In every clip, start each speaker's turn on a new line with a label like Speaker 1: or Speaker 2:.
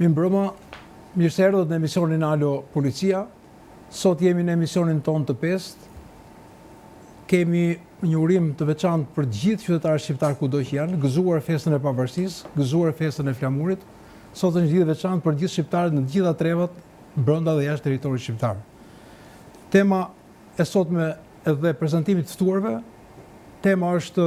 Speaker 1: Mirëmbrëma, mirë se erdhët në emisionin Alo Policia. Sot jemi në emisionin tonë të pestë. Kemi një urim të veçantë për të gjithë qytetarët shqiptarë kudo që janë, gëzuar festën e pavarësisë, gëzuar festën e flamurit. Sot është një ditë e veçantë për të gjithë shqiptarët në të gjitha trevat, brenda dhe jashtë territorit shqiptar. Tema e sotme edhe prezantimit të ftuarve, tema është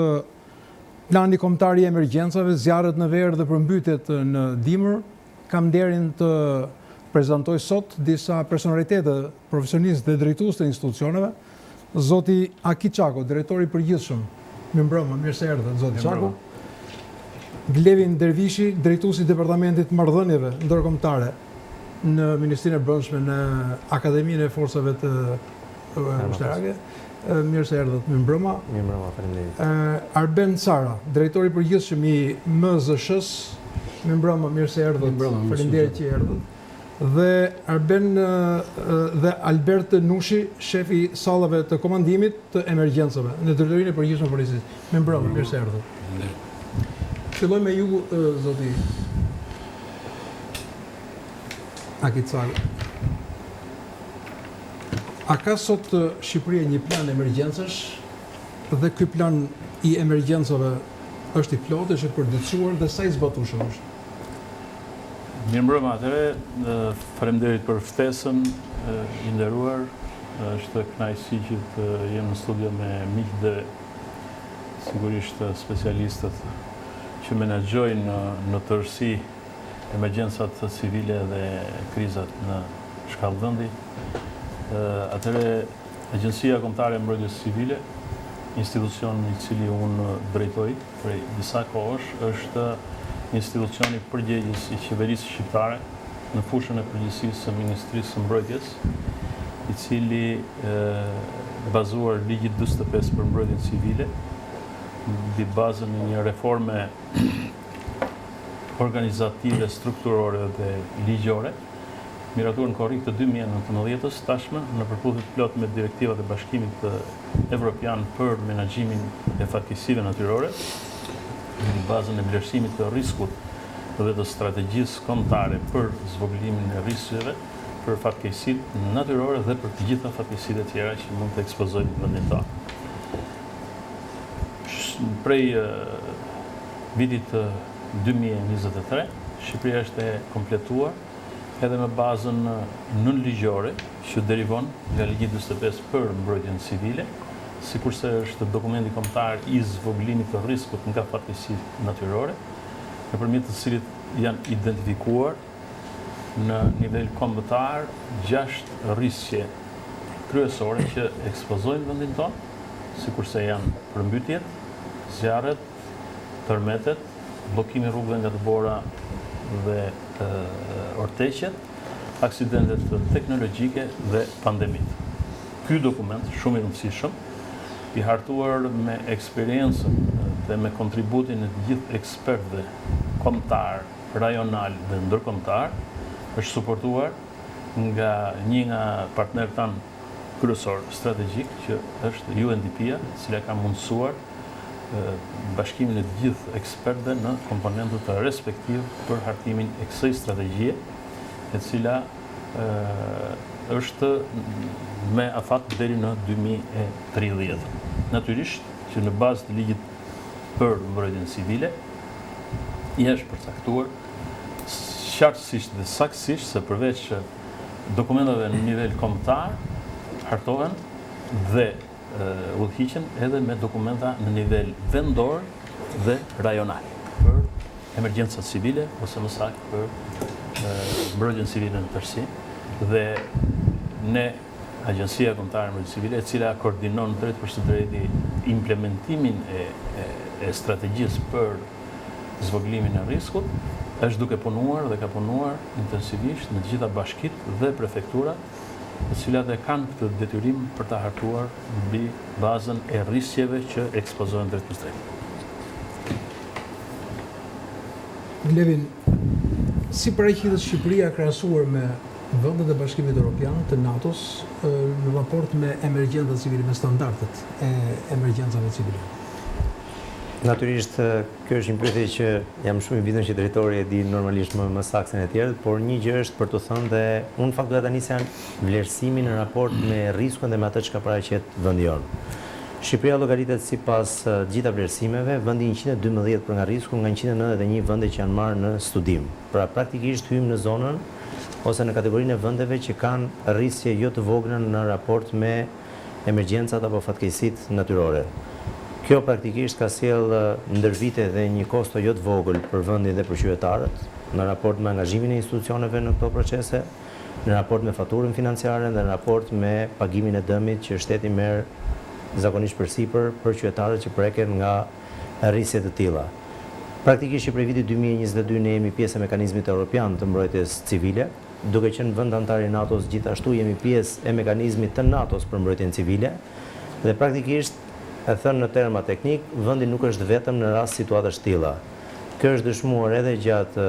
Speaker 1: Plani Kombëtar i Emergjencave, zjarret në verë dhe përmbytjet në dimër. Kam nderin të prezantoj sot disa personalitete, profesionistë dhe drejtues të institucioneve. Zoti Aki Çako, drejtor i përgjithshëm. Mirëmbrëma, mirë se erdhët, zoti Çako. Glevin Dervishi, drejtues i Departamentit të Marrëdhënieve Ndërkombëtare në Ministrinë e Brendshme në Akademinë e Forcave të Ushtarake. Mirë se erdhët, mirëmbrëma.
Speaker 2: Mirëmbrëma, faleminderit.
Speaker 1: Arben Cara, drejtor i përgjithshëm i MZSH-së. Mirëmbrëma, mirë se erdhët.
Speaker 3: Mirëmbrëma,
Speaker 1: faleminderit që erdhët. Dhe Arben dhe Albert Nushi, shef i sallave të komandimit të emergjencave në Drejtorinë e Përgjithshme të Policisë. Mirëmbrëma, mirë se erdhët. Filloj me ju, zoti Aki Cako. A ka sot Shqipëria një plan emergjencash dhe ky plan i emergjencave është i plotë, është i përditësuar dhe sa i zbatueshëm është?
Speaker 4: Mirëmbrëma atëherë, faleminderit për ftesën, i nderuar, është kënaqësi që të jem në studio me miqtë dhe sigurisht specialistët që menaxhojnë në tërësi emergjencat civile dhe krizat në shkallë vendi. Atëherë, Agjencia Kombëtare e Mbrojtjes Civile, institucion i cili unë drejtoj prej disa kohësh, është institucioni përgjegjës i qeverisë shqiptare në fushën e përgjegjësisë së Ministrisë së Mbrojtjes, i cili bazuar ligjit 45 për mbrojtjen civile, mbi bazën e një reforme organizative, strukturore dhe ligjore, miratuar në korrik të 2019-ës, tashmë në përputhje të plotë me direktivat e Bashkimit Evropian për menaxhimin e fatkeqësive natyrore, mbi bazën e vlerësimit të riskut dhe të strategjisë kombëtare për zvogëlimin e risqeve për fatkeqësitë natyrore dhe për të gjitha fatkeqësitë e tjera që mund të ekspozojnë vendin tonë. Prej vitit 2023, Shqipëria është e kompletuar edhe me bazën nënligjore që derivon nga ligji 45 për mbrojtjen civile, sikurse është dokumenti kombëtar i zvogëlimit të riskut nga fatkeqësitë natyrore, nëpërmjet të cilit janë identifikuar në nivel kombëtar 6 risqe kryesore që ekspozojnë vendin tonë, sikurse janë përmbytjet, zjarret, tërmetet, bllokimi i rrugëve nga dëbora dhe orteqet, aksidentet teknologjike dhe pandemitë. Ky dokument shumë i rëndësishëm, i hartuar me eksperiencën dhe me kontributin e të gjithë ekspertëve kombëtar, rajonal dhe ndërkombëtar, është suportuar nga një nga partnerët tanë kryesor strategjik që është UNDP-ja, e cila ka mundësuar bashkimin e të gjithë ekspertëve në komponentët respektiv për hartimin e kësaj strategjie, e cila është me afat deri në 2030. Natyrisht që në bazë të ligjit për mbrojtjen civile, i është përcaktuar qartësisht dhe saktësisht se përveç dokumentave në nivel kombëtar hartohen dhe udhëhiqen edhe me dokumenta në nivel vendor dhe rajonal për emergjencat civile ose më saktë për mbrojtjen civile në tërësi dhe ne Agjencia Kombëtare e Mbrojtjes Civile e cila koordinon drejtpërsëdrejti implementimin e, e, e strategjisë për zvogëlimin e riskut, është duke punuar dhe ka punuar intensivisht në të gjitha bashkitë dhe prefekturat, të cilat e kanë këtë detyrim për ta hartuar mbi bazën e risqeve që ekspozohen drejtpërsëdrejti.
Speaker 1: Glevin, si paraqitet Shqipëria krahasuar me vendet e Bashkimit Evropian të NATO-s në raport me emergjencat civile, me standardet e emergjencave civile?
Speaker 2: Natyrisht, kjo është një pyetje që jam shumë i bindur që drejtori e di normalisht më më saktë se ne të tjerët, por një gjë është për t'u thënë dhe unë në fakt doja ta nisja vlerësimin në raport me riskun dhe me atë çka paraqet vendi jonë. Shqipëria llogaritet sipas të gjitha vlerësimeve, vendi 112 për nga risku nga 191 vende që janë marrë në studim. Pra praktikisht hyjmë në zonën ose në kategorinë e vendeve që kanë risqe jo të vogla në raport me emergjencat apo fatkeqësitë natyrore. Kjo praktikisht ka sjellë ndër vite dhe një kosto jo të vogël për vendin dhe për qytetarët, në raport me angazhimin e institucioneve në këto procese, në raport me faturën financiare dhe në raport me pagimin e dëmit që shteti merr zakonisht përsipër për qytetarët që preken nga risqe të tilla. Praktikisht që prej vitit 2022 ne jemi pjesë e mekanizmit europian të mbrojtjes civile. Duke qenë vend anëtar i NATO-s gjithashtu jemi pjesë e mekanizmit të NATO-s për mbrojtjen civile dhe praktikisht, e thënë në terma teknikë, vendi nuk është vetëm në rast situatash të tilla. Kjo është dëshmuar edhe gjatë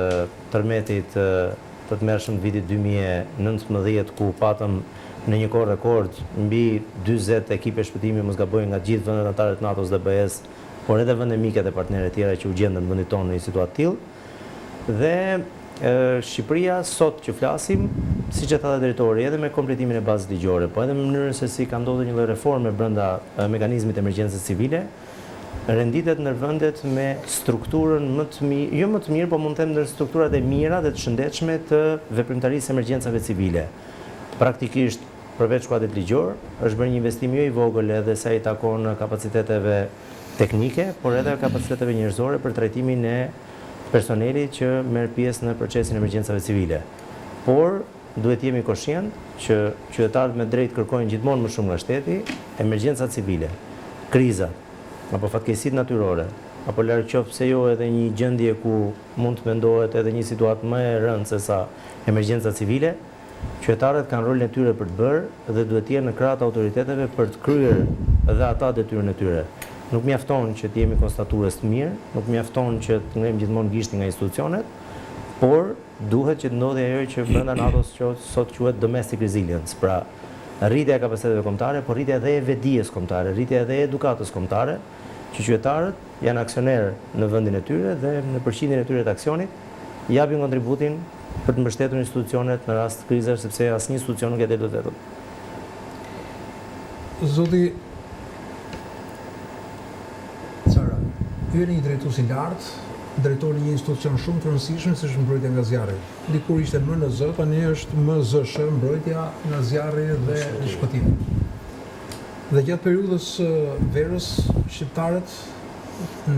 Speaker 2: tërmetit të tmerrshëm të vitit 2019 ku patëm në një kohë rekord mbi 40 ekipe shpëtimi, mos gaboj, nga të gjithë vendet anëtare të NATO-s dhe BE-së, por edhe vende mike dhe partnere tjera që u gjendën vendit tonë në një situatë të tillë. Dhe Shqipëria sot që flasim, siç e tha dhe drejtori, edhe me kompletimin e bazës ligjore, po edhe me mënyrën se si ka ndodhur një lloj reforme brenda mekanizmit të emergjencës civile, renditet ndër vendet me strukturën më të mirë, jo më të mirë, po mund të them ndër strukturat e mira dhe të shëndetshme të veprimtarisë së emergjencave civile. Praktikisht, përveç kuadrit ligjor, është bërë një investim jo i vogël edhe sa i takon kapaciteteve teknike, por edhe kapaciteteve njerëzore për trajtimin e personelit që merr pjesë në procesin e emergjencave civile. Por, duhet të jemi koshient që qytetarët me drejtë kërkojnë gjithmonë më shumë nga shteti, emergjencat civile, krizat, apo fatkeqësitë natyrore, apo larg qoftë pse jo edhe një gjendje ku mund të mendohet edhe një situatë më e rëndë se sa emergjenca civile, Qytetarët kanë rolin e tyre për të bërë dhe duhet të jenë në krah të autoriteteve për të kryer dhe ata detyrën e tyre. Nuk mjafton që të jemi konstatues të mirë, nuk mjafton që të ngremë gjithmonë gishtin nga institucionet, por duhet që të ndodhi ajo që brenda NATO-s sot quhet domestic resilience, pra rritja e kapaciteteve kombëtare, por rritja edhe e vetëdijes kombëtare, rritja edhe e edukatës kombëtare, që qytetarët janë aksionerë në vendin e tyre dhe në përqindjen e tyre të aksionit japin kontributin për të mbështetur institucionet në rast krizash, sepse asnjë institucion nuk ia del dot vetëm.
Speaker 1: Zoti Cara, ju jeni një drejtues i lartë, drejtoni një institucion shumë të rëndësishëm, siç është mbrojtja nga zjarri. Dikur ishte MNZ, tani është MZSH, mbrojtja nga zjarri dhe shpëtimi. Dhe gjatë periudhës së verës, shqiptarët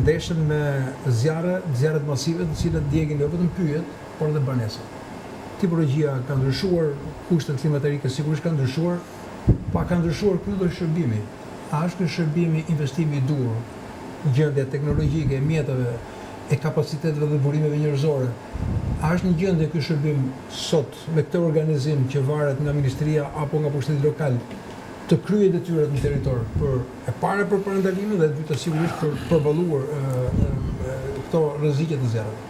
Speaker 1: ndeshen me zjarre, zjarret masive, të cilat djegin jo vetëm pyjet, por edhe banesat. Tipologjia ka ndryshuar, kushtet klimaterike sigurisht kanë ndryshuar, pa ka ndryshuar ky lloj shërbimi. A është ky shërbimi investimi i duhur? Gjendja teknologjike e mjeteve, e kapaciteteve dhe burimeve njerëzore, a është në gjendje ky shërbim sot me këtë organizim që varet nga ministria apo nga pushteti lokal të kryejë detyrat në territor për e para për parandalimin dhe e dyta sigurisht për përballuar këto rreziqe të zjarreve.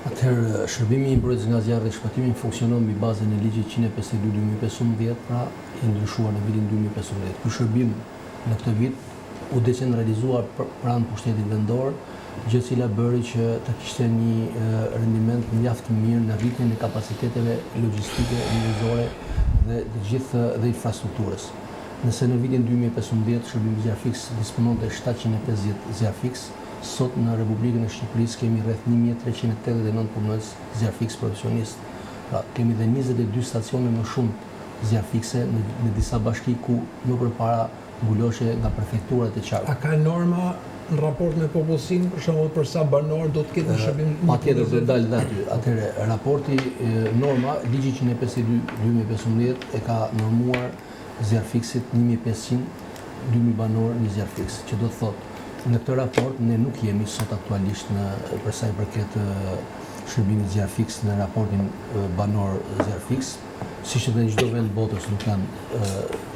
Speaker 3: Atëherë, shërbimi i mbrojtjes nga zjarri dhe shpëtimi funksionon mbi bazën e ligjit 152 2015, pra i ndryshuar në vitin 2015. Ky shërbim në këtë vit u decentralizua pranë pushtetit vendor, gjë e cila bëri që të kishte një rendiment mjaft të mirë në rritjen e kapaciteteve logjistike, njerëzore dhe të gjithë dhe infrastrukturës. Nëse në vitin 2015 shërbimi zjarrfikës dispononte 750 zjarrfikës, sot në Republikën e Shqipërisë kemi rreth 1389 punonjës zjarrfikës profesionistë. Pra, kemi dhe 22 stacione më shumë zjarrfikëse në, në disa bashki ku më përpara mbuloheshe nga prefekturat e qarkut.
Speaker 1: A ka norma në raport me popullsinë, për shembull për sa banorë do të ketë një shërbim
Speaker 3: një Patjetër do dal dhe aty. Atëherë raporti norma ligji 152 2015 e ka normuar zjarrfikësit 1500 2000 banorë një zjarrfikës, që do të thotë në këtë raport ne nuk jemi sot aktualisht në për sa i përket shërbimit zjarrfikës në raportin banor zjarrfikës, siç edhe në çdo vend botës nuk janë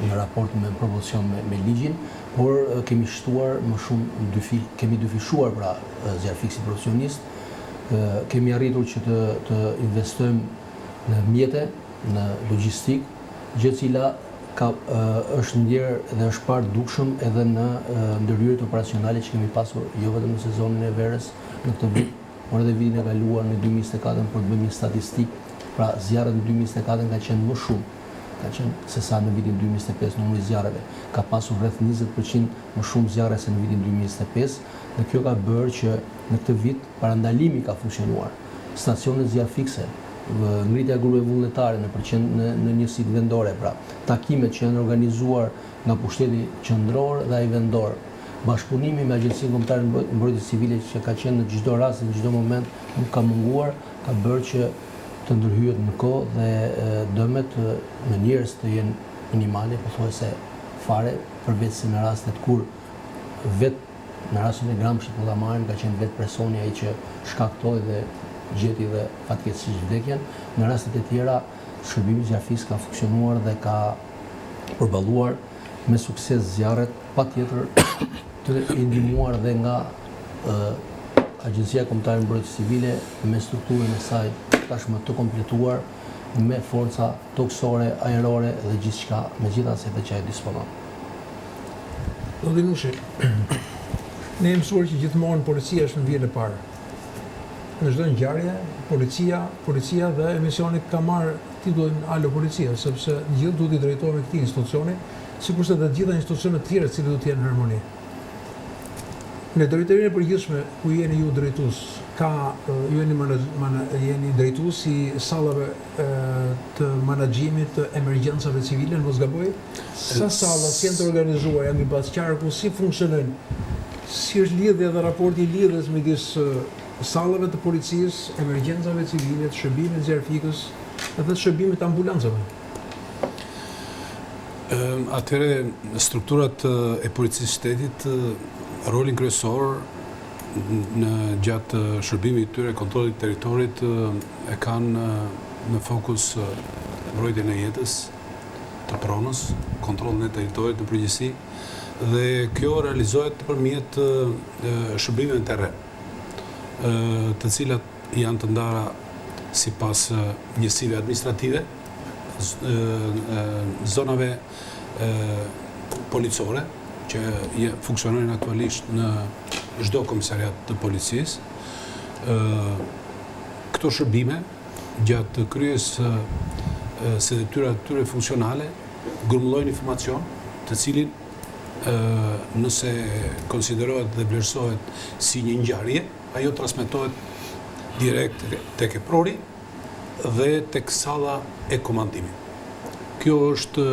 Speaker 3: në raport me proporcion me, me ligjin, por kemi shtuar më shumë dyfi, kemi dyfishuar pra zjarrfikësit profesionist, kemi arritur që të, të investojmë në mjete, në logjistikë, gjë e cila ka është ndjerë dhe është parë dukshëm edhe në ndërhyrjet operacionale që kemi pasur jo vetëm në sezonin e verës në këtë vit, por edhe vitin e kaluar në 2024 për të bërë një statistikë, pra zjarret në 2024 kanë qenë më shumë, ka qenë se sa në vitin 2025 numri i zjarreve. Ka pasur rreth 20% më shumë zjarre se në vitin 2025 dhe kjo ka bërë që në këtë vit parandalimi ka funksionuar. Stacionet zjarrfikëse, ngritja e grupeve vullnetare nëpër në në njësitë vendore, pra takimet që janë organizuar nga pushteti qendror dhe ai vendor, bashkëpunimi me Agjencinë Kombëtare të Mbrojtjes Civile që ka qenë në çdo rast dhe në çdo moment nuk ka munguar, ka bërë që të ndërhyhet në kohë dhe dëmet në njerëz të jenë minimale, pothuajse fare, përveçse në rastet kur vetë Në rastin e Gramshit po ta marrim ka qenë vetë personi ai që shkaktoi dhe gjeti dhe fatkeqësisht vdekjen. Në rastet e tjera shërbimi zjarrfikës ka funksionuar dhe ka përballuar me sukses zjarret, patjetër të i ndihmuar dhe nga Agjencia Kombëtare e Mbrojtjes Civile me strukturën e saj tashmë të kompletuar me forca tokësore, ajrore dhe gjithçka, me gjithë asetet që ajo disponon.
Speaker 1: Zoti Nushi, ne jemi mësuar që gjithmonë policia është në vijën e parë. Në çdo ngjarje, policia, policia dhe emisioni ka marrë titullin Alo Policia, sepse të gjithë duhet t'i drejtohemi këtij institucioni, sikurse dhe të gjitha institucionet të tjera të cilët duhet të jenë në harmoni. Në drejtorinë e përgjithshme ku jeni ju drejtues, ka ju jeni jeni drejtues i sallave të menaxhimit të emergjencave civile, në mos gaboj? Sa salla, si janë të organizuar, janë mbi bazë qarku, si funksionojnë? Si është lidhja dhe raporti i lidhjes midis sallave të policisë, emergjencave civile, të shërbimit zjarrfikës dhe të shërbimit të ambulancave?
Speaker 5: Atëherë, strukturat e Policisë së Shtetit rolin kryesor në gjatë shërbimit të tyre, kontrollit të territorit e kanë në fokus mbrojtjen e jetës, të pronës, kontrollin e territorit në përgjithësi dhe kjo realizohet nëpërmjet shërbimeve në terren, të cilat janë të ndara sipas njësive administrative, zonave policore që funksionojnë aktualisht në çdo komisariat të policisë. Këto shërbime gjatë kryerjes së detyrave të tyre funksionale grumbullojnë informacion, të cilin nëse konsiderohet dhe vlerësohet si një ngjarje, ajo transmetohet direkt tek eprori dhe tek salla e komandimit. Kjo është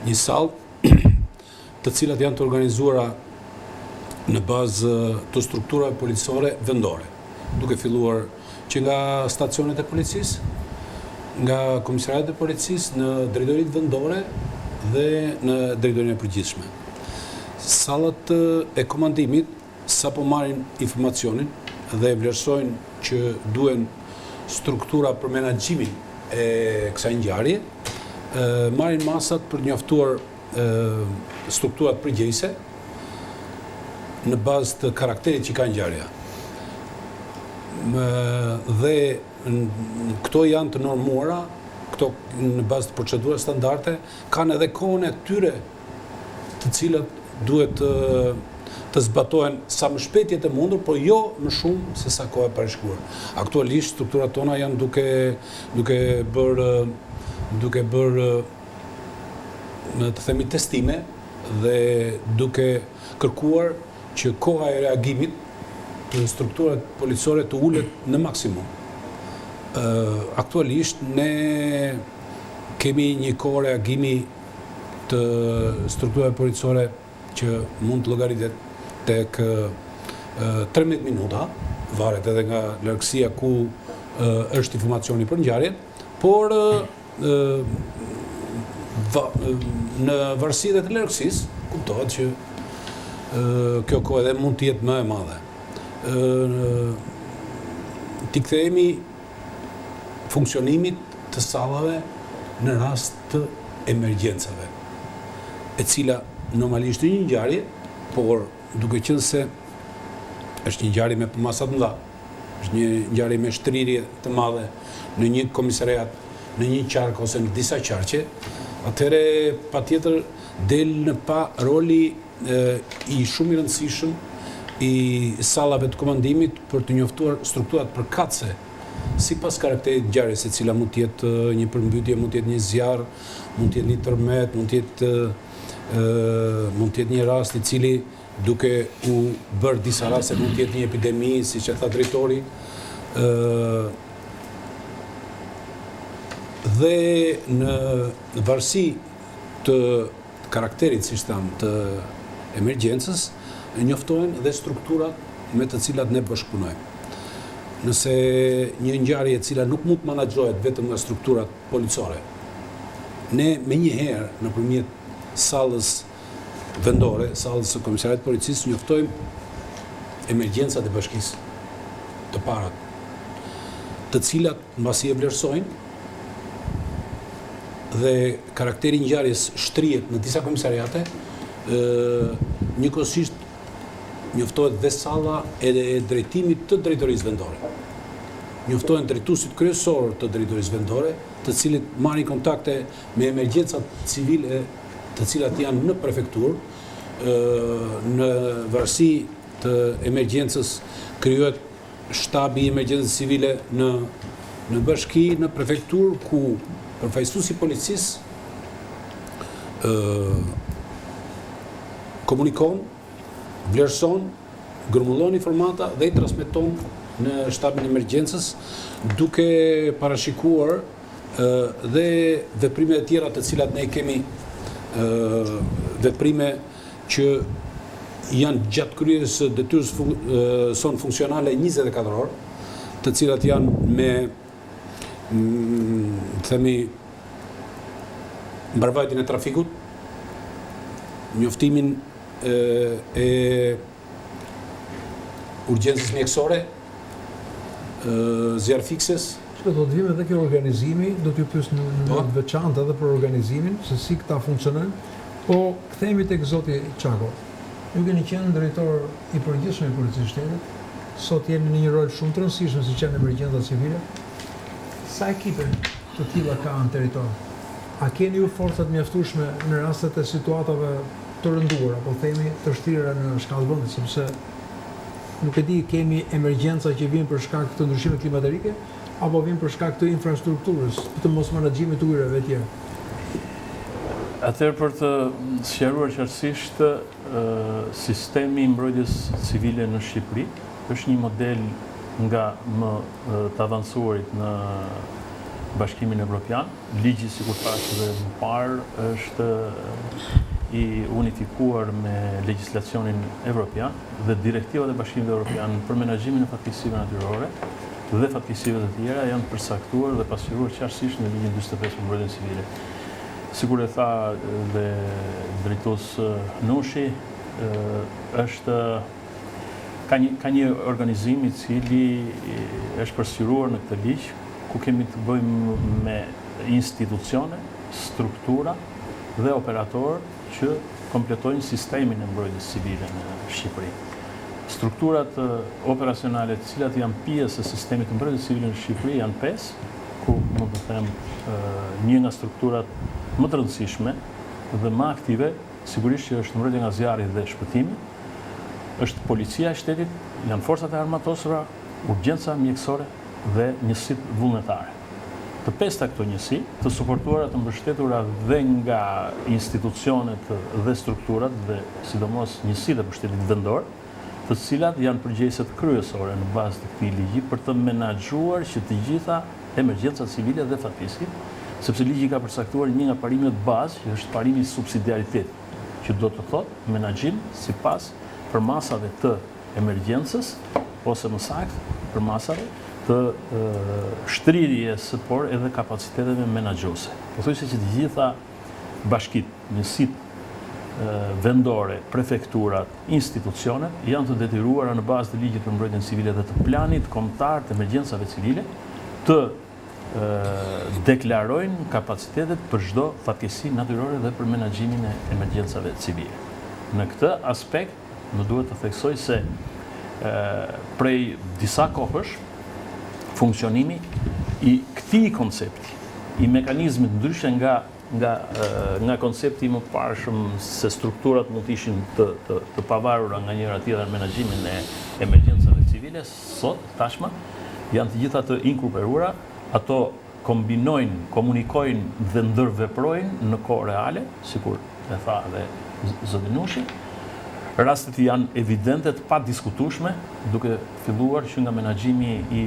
Speaker 5: një sallë të cilat janë të organizuara në bazë të strukturave policore vendore, duke filluar që nga stacionet e policisë, nga komisariatet e policisë në drejtoritë vendore dhe në drejtorinë e përgjithshme. Sallat e komandimit sapo marrin informacionin dhe vlerësojnë që duhen struktura për menaxhimin e kësaj ngjarje, marrin masat për të njoftuar strukturat përgjegjëse në bazë të karakterit që ka ngjarja. Dhe këto janë të normuara, këto në bazë të procedurave standarde, kanë edhe kohën e tyre të cilat duhet të të zbatohen sa më shpejt të jetë e mundur, por jo më shumë se sa koha e parashikuar. Aktualisht strukturat tona janë duke duke bërë duke bërë në të themi testime dhe duke kërkuar që koha e reagimit të strukturat policore të ulet në maksimum. Aktualisht ne kemi një kohë reagimi të strukturave policore që mund të llogaritet tek 13 minuta, varet edhe nga largësia ku është informacioni për ngjarjen, por në varësi dhe të largësisë, kuptohet që kjo kohë edhe mund të jetë më e madhe. T'i kthehemi funksionimit të sallave në rast të emergjencave, e cila normalisht është një ngjarje, por duke qenë se është një ngjarje me përmasa të mëdha, është një ngjarje me shtrirje të madhe në një komisariat, në një qark ose në disa qarqe. Atëherë patjetër del në pah roli i shumë i rëndësishëm i sallave të komandimit për të njoftuar strukturat përkatëse sipas karakterit të ngjarjes, e cila mund të jetë një përmbytje, mund të jetë një zjarr, mund të jetë një tërmet, mund të jetë mund të jetë një rast i cili duke u bërë disa raste mund të jetë një epidemi, siç e tha drejtori, ë dhe në varësi të karakterit, siç thamë, të emergjencës, njoftohen dhe strukturat me të cilat ne bashkëpunojmë. Nëse një ngjarje e cila nuk mund të menaxhohet vetëm nga strukturat policore, ne menjëherë nëpërmjet sallës vendore, sallës së Komisariatit të Policisë, njoftojmë emergjencat e bashkisë, të parat, të cilat mbasi e vlerësojnë dhe karakteri i ngjarjes shtrihet në disa komisariate, njëkohësisht njoftohet dhe salla e drejtimit të drejtorisë vendore. Njoftohen drejtuesit kryesorë të drejtorisë vendore, të cilët marrin kontakte me emergjencat civile të cilat janë në prefekturë, në varësi të emergjencës krijohet shtabi i emergjencës civile në në bashki, në prefekturë ku përfaqësuesi i policisë ë komunikon, vlerëson, grumbullon informata dhe i transmeton në shtabin e emergjencës duke parashikuar dhe veprime e tjera të cilat ne kemi veprime që janë gjatë kryerjes së detyrës sonë funksionale 24 orë, të cilat janë me themi mbarëvajtjen e trafikut, njoftimin e urgjencës mjekësore, zjarrfikëses.
Speaker 1: Shiko, do të vijmë edhe ke organizimi, do t'ju pyes në mënyrë të veçantë edhe për organizimin, se si këta funksionojnë, po kthehemi tek zoti Çako. Ju keni qenë drejtor i përgjithshëm i Policisë së Shtetit, sot jeni në një rol shumë të rëndësishëm siç janë emergjencat civile. Sa ekipe të tilla ka në territor? A keni ju forca të mjaftueshme në rastet e situatave të rënduara, po themi të shtrira në shkallë vendi, sepse nuk e di kemi emergjenca që vijnë për shkak të ndryshimeve klimaterike apo vijnë për shkak të infrastrukturës, të mosmenaxhimit të ujërave etj.
Speaker 4: Atëherë për të sqaruar qartësisht, sistemi i mbrojtjes civile në Shqipëri është një model nga më të avancuarit në Bashkimin Evropian. Ligji, sikur thashë dhe më parë, është i unifikuar me legjislacionin evropian dhe direktivat e Bashkimit Evropian për menaxhimin e fatkeqësive natyrore dhe fatkeqësive të tjera janë përcaktuar dhe pasqyruar qartësisht në ligjin 45 për mbrojtjen civile. Sikur e tha dhe drejtues Nushi, është ka një ka një organizim i cili është pasqyruar në këtë ligj, ku kemi të bëjmë me institucione, struktura dhe operatorë që kompletojnë sistemin e mbrojtjes civile në Shqipëri. Strukturat operacionale të cilat janë pjesë e sistemit të mbrojtjes civile në Shqipëri janë pesë, ku mund të them një nga strukturat më të rëndësishme dhe më aktive sigurisht që është mbrojtja nga zjarri dhe shpëtimi, është policia e shtetit, janë forcat e armatosura, urgjenca mjekësore dhe njësitë vullnetare. Të pesta këto njësi, të suportuara, të mbështetura dhe nga institucionet dhe strukturat dhe sidomos njësitë e pushtetit vendor, të cilat janë përgjegjëset kryesore në bazë të këtij ligji për të menaxhuar që të gjitha emergjencat civile dhe fatkeqësitë, sepse ligji ka përcaktuar një nga parimet bazë, që është parimi i subsidiaritetit, që do të thotë menaxhim sipas përmasave të emergjencës, ose më saktë, përmasave të shtrirjes, por edhe kapaciteteve menaxhuese. Pothuajse që të gjitha bashkitë, njësitë vendore, prefekturat, institucionet janë të detyruara në bazë të ligjit për mbrojtjen civile dhe të planit kombëtar të emergjencave civile të deklarojnë kapacitetet për çdo fatkeqësi natyrore dhe për menaxhimin e emergjencave civile. Në këtë aspekt, më duhet të theksoj se prej disa kohësh funksionimi i këtij koncepti, i mekanizmit ndryshe nga. Nga nga koncepti i mëparshëm se strukturat mund të ishin të të të pavarura nga njëra tjetra në menaxhimin e emergjencave civile, sot tashmë janë të gjitha të inkorporuara, ato kombinojnë, komunikojnë dhe ndërveprojnë në kohë reale, sikur e tha edhe zoti Nushi. Rastet janë evidente të padiskutueshme, duke filluar që nga menaxhimi i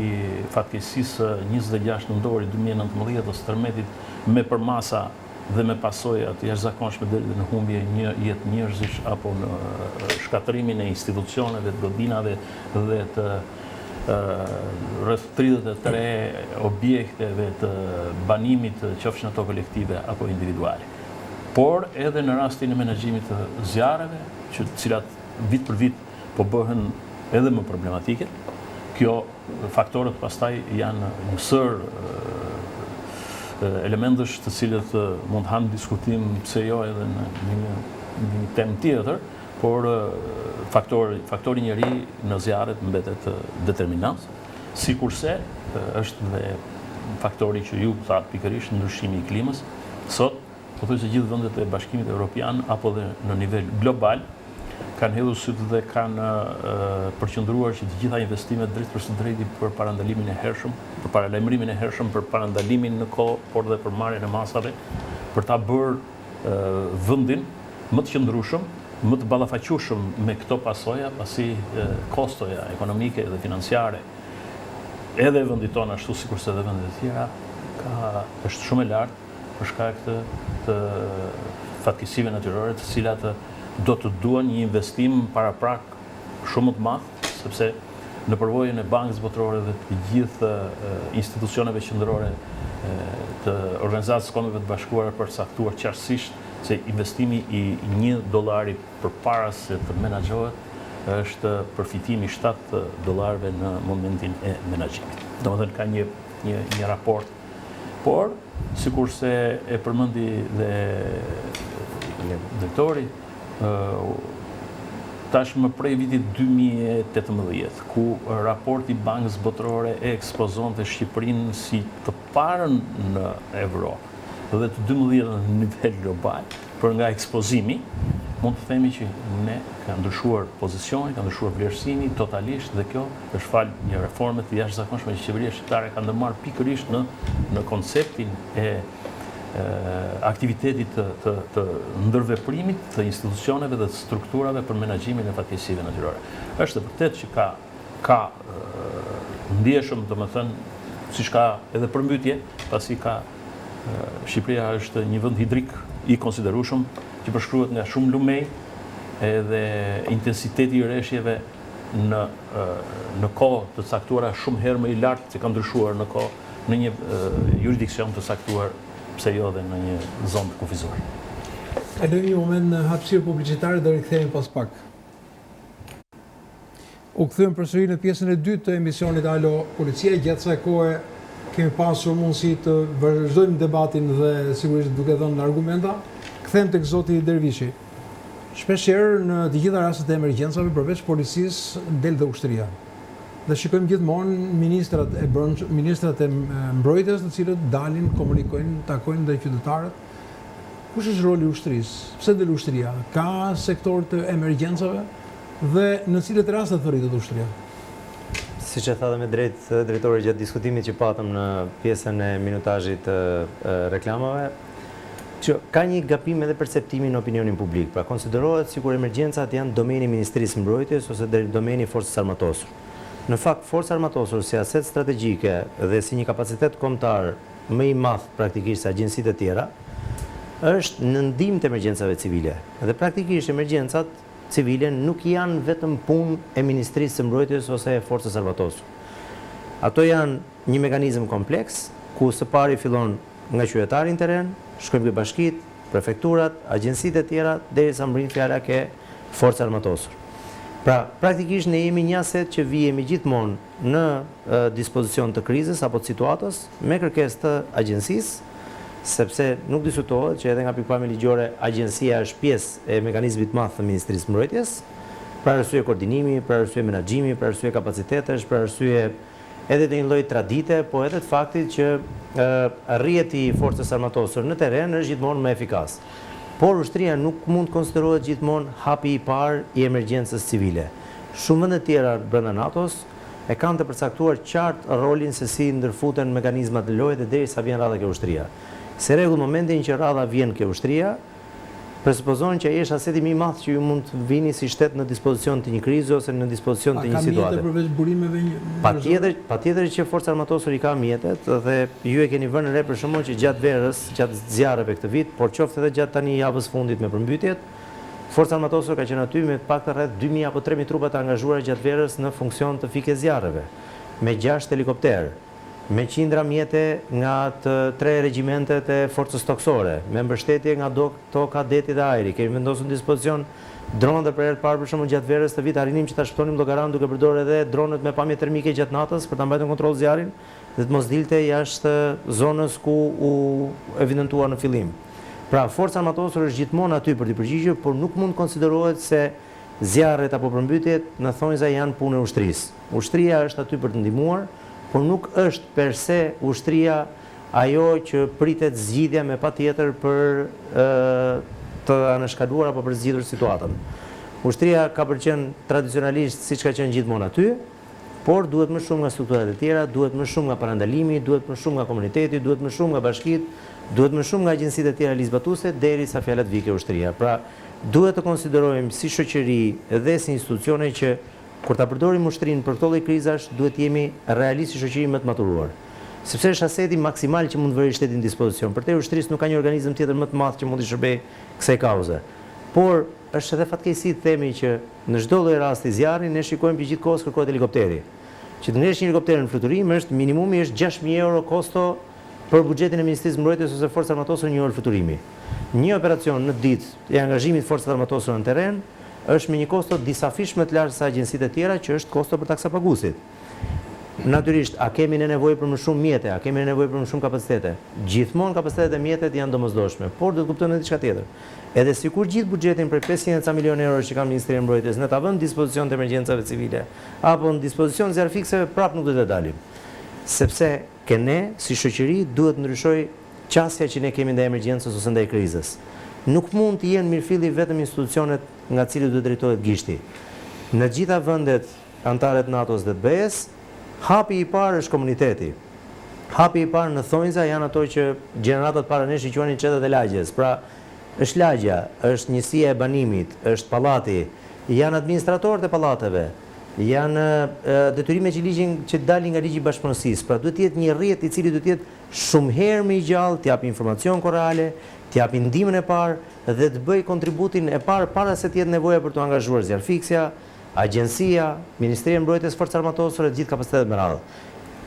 Speaker 4: fatkeqësisë së 26 nëntorit 2019 ose tërmetit me përmasa dhe me pasoja të jashtëzakonshme deri dhe në humbje një jetë njerëzish apo në shkatërrimin e institucioneve, të godinave dhe të rreth 33 objekteve të banimit, qofshin ato kolektive apo individuale. Por edhe në rastin e menaxhimit të zjarreve, që të cilat vit për vit po bëhen edhe më problematike, kjo Faktorët pastaj janë një sërë elementësh të cilët mund të hanë diskutim, pse jo edhe në një, në një temë tjetër, por faktori, faktori njeri në zjarret mbetet determinant, sikurse është dhe faktori që ju thatë pikërisht ndryshimi i klimës. Sot, pothuajse gjithë vendet e Bashkimit Evropian apo dhe në nivel global kanë hedhur sytë dhe kanë përqendruar që të gjitha investimet drejtpërsëdrejti për parandalimin e hershëm, për paralajmërimin e hershëm, për parandalimin në kohë, por dhe për marrjen e masave për ta bërë vendin më të qëndrueshëm, më të ballafaqueshëm me këto pasoja, pasi kostoja ekonomike dhe financiare edhe e vendit tonë ashtu sikurse edhe vendet e tjera ka është shumë e lartë për shkak të të fatkeqësive natyrore të cilat do të duan një investim paraprak shumë më të madh, sepse në përvojën e Bankës Botërore dhe të gjithë institucioneve qendrore të Organizatës së Kombeve të Bashkuara përcaktuar qartësisht se investimi i një dollari përpara se të menaxhohet është përfitimi i 7 dollarëve në momentin e menaxhimit. Domethënë ka një një një raport Por, sikurse e përmendi dhe drejtori, tashmë prej vitit 2018, ku raporti i Bankës Botërore e ekspozonte Shqipërinë si të parën në Evropë dhe të 12 në nivel global, Për nga ekspozimi, mund të themi që ne ka ndryshuar pozicioni, ka ndryshuar vlerësimi totalisht dhe kjo është falë një reforme të jashtëzakonshme që qeveria shqiptare ka ndërmarrë pikërisht në në konceptin e aktivitetit të, të, të ndërveprimit të institucioneve dhe të strukturave për menaxhimin e fatkeqësive natyrore. Është e vërtetë që ka ka ndjeshëm, domethënë, siç ka edhe përmbytje, pasi ka Shqipëria është një vend hidrik i konsiderueshëm që përshkruhet nga shumë lumenj, edhe intensiteti i reshjeve në në kohë të caktuara shumë herë më i lartë që ka ndryshuar në kohë në një juridiksion të caktuar, pse jo dhe në një zonë të kufizuar.
Speaker 1: Kalojmë një moment në hapësirë publicitare dhe rikthehemi pas pak. U kthyem përsëri në pjesën e dytë të emisionit Alo Policia. Gjatë kësaj kohe kemi pasur mundësi të vazhdojmë debatin dhe sigurisht duke dhënë argumenta. Kthehem tek zoti Dervishi. Shpeshherë në të gjitha rastet e emergjencave përveç policisë del dhe ushtria. Dhe shikojmë gjithmonë ministrat e brendshëm, ministrat e mbrojtjes, të cilët dalin, komunikojnë, takojnë dhe qytetarët. Kush është roli i ushtrisë? Pse del ushtria? Ka sektor të emergjencave? Dhe në cilat raste thërritet ushtria?
Speaker 2: Siç e tha dhe me drejtë drejtori gjatë diskutimit që patëm në pjesën e minutazhit të reklamave, që ka një gabim edhe perceptimi në opinionin publik. Pra konsiderohet sikur emergjencat janë domeni i Ministrisë së Mbrojtjes ose domeni i Forcës së Armatosur. Në fakt, Forca e Armatosur si aset strategjike dhe si një kapacitet kombëtar më i madh praktikisht se agjencitë e tjera, është në ndihmë të emergjencave civile. Dhe praktikisht emergjencat civile nuk janë vetëm punë e Ministrisë së Mbrojtjes ose e Forcës së Armatosur. Ato janë një mekanizëm kompleks, ku së pari fillon nga qytetari në terren, shkojmë ke bashkitë, prefekturat, agjencitë e tjera, derisa mbërrin fjala ke Forca e Armatosur. Pra, praktikisht ne jemi një aset që vihemi gjithmonë në dispozicion të krizës apo të situatës, me kërkesë të agjencisë, sepse nuk diskutohet që edhe nga pikëpamja ligjore agjencia është pjesë e mekanizmit të madh të Ministrisë së Mbrojtjes, për arsye koordinimi, për arsye menaxhimi, për arsye kapacitetesh, për arsye edhe të një lloj tradite, po edhe të faktit që rrjeti i forcës së armatosur në terren është gjithmonë më efikas. Por ushtria nuk mund të konsiderohet gjithmonë hapi i parë i emergjencës civile. Shumë vende të tjera brenda NATO-s e kanë të përcaktuar qartë rolin se si ndërfuten mekanizmat në lojë dhe deri sa vjen radha ke ushtria. Si rregull momentin që radha vjen ke ushtria, presupozon që ai është aseti më i madh që ju mund të vini si shtet në dispozicion të një krize ose në dispozicion të një
Speaker 1: situate. A ka mjete përveç burimeve
Speaker 2: njerëzore? Patjetër, patjetër që Forca e Armatosur i ka mjetet dhe ju e keni vënë re për shembull që gjatë verës, gjatë zjarreve këtë vit, por qoftë edhe gjatë tani javës fundit me përmbytjet, Forca e Armatosur ka qenë aty me të paktën rreth 2000 apo 3000 trupa të angazhuara gjatë verës në funksion të fikjes zjarreve, me 6 helikopterë. me qindra mjete nga të tre regjimentet e Forcës Tokësore, me mbështetje nga toka, deti dhe ajri. Kemi vendosur në dispozicion dronë dhe për herë të parë për shembull gjatë verës këtë vit arrinim që ta shpëtonim Llogaranë duke përdorur edhe dronët me pamje termike gjatë natës për ta mbajtur në kontroll zjarrin dhe të mos dilte jashtë zonës ku u evidentua në fillim. Pra, Forca e Armatosur është gjithmonë aty për t'i përgjigjur, por nuk mund të konsiderohet se zjarret apo përmbytjet në thonjza janë punë e ushtrisë. Ushtria është aty për të ndihmuar, por nuk është per se ushtria ajo që pritet zgjidhja me patjetër për të anashkaluar apo për të zgjidhur situatën. Ushtria ka për qenë tradicionalisht siç ka qenë gjithmonë aty, por duhet më shumë nga strukturat e tjera, duhet më shumë nga parandalimi, duhet më shumë nga komuniteti, duhet më shumë nga bashkitë, duhet më shumë nga agjencitë e tjera ligjzbatuese derisa fjala të vijë ke ushtria. Pra, duhet të konsiderojmë si shoqëri dhe si institucione që Kur ta përdorim ushtrinë për këto lloj krizash, duhet të jemi realisht si shoqëri më të maturuar. Sepse është aseti maksimal që mund të vërë shteti në dispozicion. Përtej ushtrisë nuk ka një organizëm tjetër më të madh që mund t'i shërbejë kësaj kauze. Por, është edhe fatkeqësi të themi që në çdo lloj rasti zjarri ne shikojmë që gjithë kohës kërkohet helikopteri. Që të ngresh një helikopter në fluturim është minimumi është 6000 euro kosto për buxhetin e Ministrisë së Mbrojtjes ose Forcës së Armatosur një orë fluturimi. Një operacion në ditë i angazhimit të Forcave të Armatosura në terren është me një kosto disafish më të lartë se agjencitë e tjera që është kosto për taksapaguesit. Natyrisht, a kemi ne nevojë për më shumë mjete, a kemi ne nevojë për më shumë kapacitete? Gjithmonë kapacitetet e mjetet janë domosdoshme, por duhet të kuptojmë edhe diçka tjetër. Edhe sikur gjithë buxhetin prej 500 e ca milionë eurosh që ka Ministria e Mbrojtjes ne ta vëmë në dispozicion të emergjencave civile apo në dispozicion të zjarrfikëseve, prapë nuk do t'ia dalim. Sepse ke ne, si shoqëri, duhet të ndryshojë qasja që ne kemi ndaj emergjencës ose ndaj krizës. Nuk mund të jenë mirëfilli vetëm institucionet nga të cilët duhet drejtohet gishti. Në të gjitha vendet anëtare të NATO-s dhe të BE-së, hapi i parë është komuniteti. Hapi i parë në thonjza janë ato që gjeneratat para nesh i quanin çetat e lagjes. Pra, është lagja, është njësia e banimit, është pallati, janë administratorët e pallateve, janë detyrime që ligjin që dalin nga ligji i bashkëpronësisë. Pra duhet të jetë një rrjet i cili duhet të jetë shumë herë më i gjallë, të japi informacion kohë reale, të japi ndihmën e parë dhe të bëjë kontributin e parë para se të jetë nevoja për t'u angazhuar zjarrfikësja, agjencia, Ministria e Mbrojtjes, Forcat e Armatosura e të gjithë kapacitetet me radhë.